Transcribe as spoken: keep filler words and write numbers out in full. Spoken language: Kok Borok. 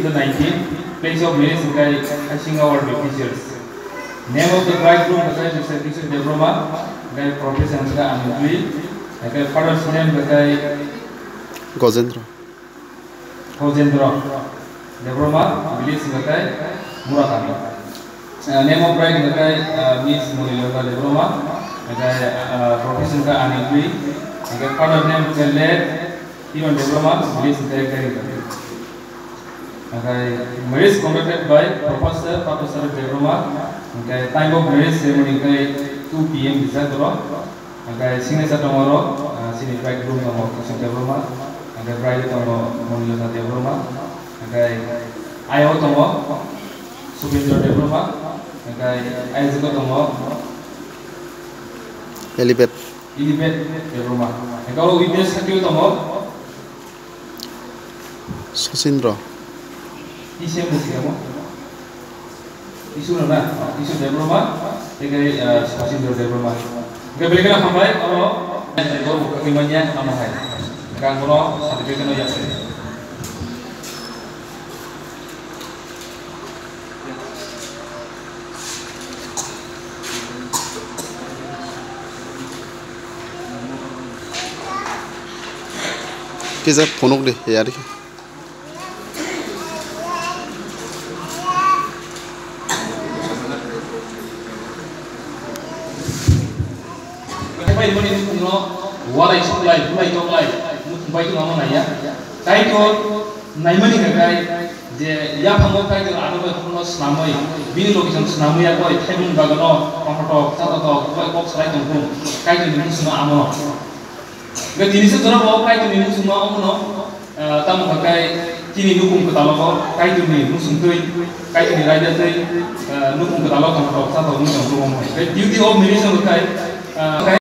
nineteen, place of marriage hwnkhe Khasinga Ward Baptist Church. Name of the bridegroom hwnkhe Mister Kishore Debbarma, hwnkhe profession hwnkhe Anugri, hwnkhe father's name hwnkhe Gojendra. Gojendra Debbarma, village hwnkhe Muratani. Uh, name of bride hwnkhe, uh, Miss Monilata Debbarma, hwnkhe, uh, profession hwnkhe Anugri, hwnkhe father name hwnkhe late Iron Debbarma, village hwnkhe Karingkati. Hwnkhe marriage conducted by Professor Pato Sarep Debbarma, hwnkhe time of marriage ceremony hwnkhe two P M rijak oro. Hwnkhe signature tongo oro, ah, chini bridegroom tongo Kishan Debbarma, hwnkhe bride tongo Monilata Debbarma, hwnkhe ayao tongo Subendra Debbarma, hwnkhe ayajwk tongo Elibet. Elibet Debbarma. Hwnkhe oro witness sakhe tongo Sachin Rao. T C M ni sikamo. Isu no na? Isu Debbarma, tei khe, eh, Sachin Rao Debbarma. Hwnkhe belai kheno hambai, oro, eh, bo bukhuk ni manya amo hai. Hwnkhe ang bono certificate no yapsai. Kisa phunuk de, yari. Walai suklai, bulai toklai, mukhung bai tongma naiya. Kaitor naimani hwnkhe je yaphango Kaitor ano bai khorokno snamwi, bini location snamwi yakbai thaimung bagano tongthotok, chatotok, bai kok salai tongthung, Kaitorni muchungma amo. Hwnkhe tini se jora bo Kaitorni muchungma omono, ah, tamo hwnkhe chini nukhung kwtalo bo Kaitorni muchungtwi, Kaitorni raida twi, ah, nukhung kwtalo tongthotok, chatotok wngwi tongthung omo. Hwnkhe duty of mission hwnkhe, ah,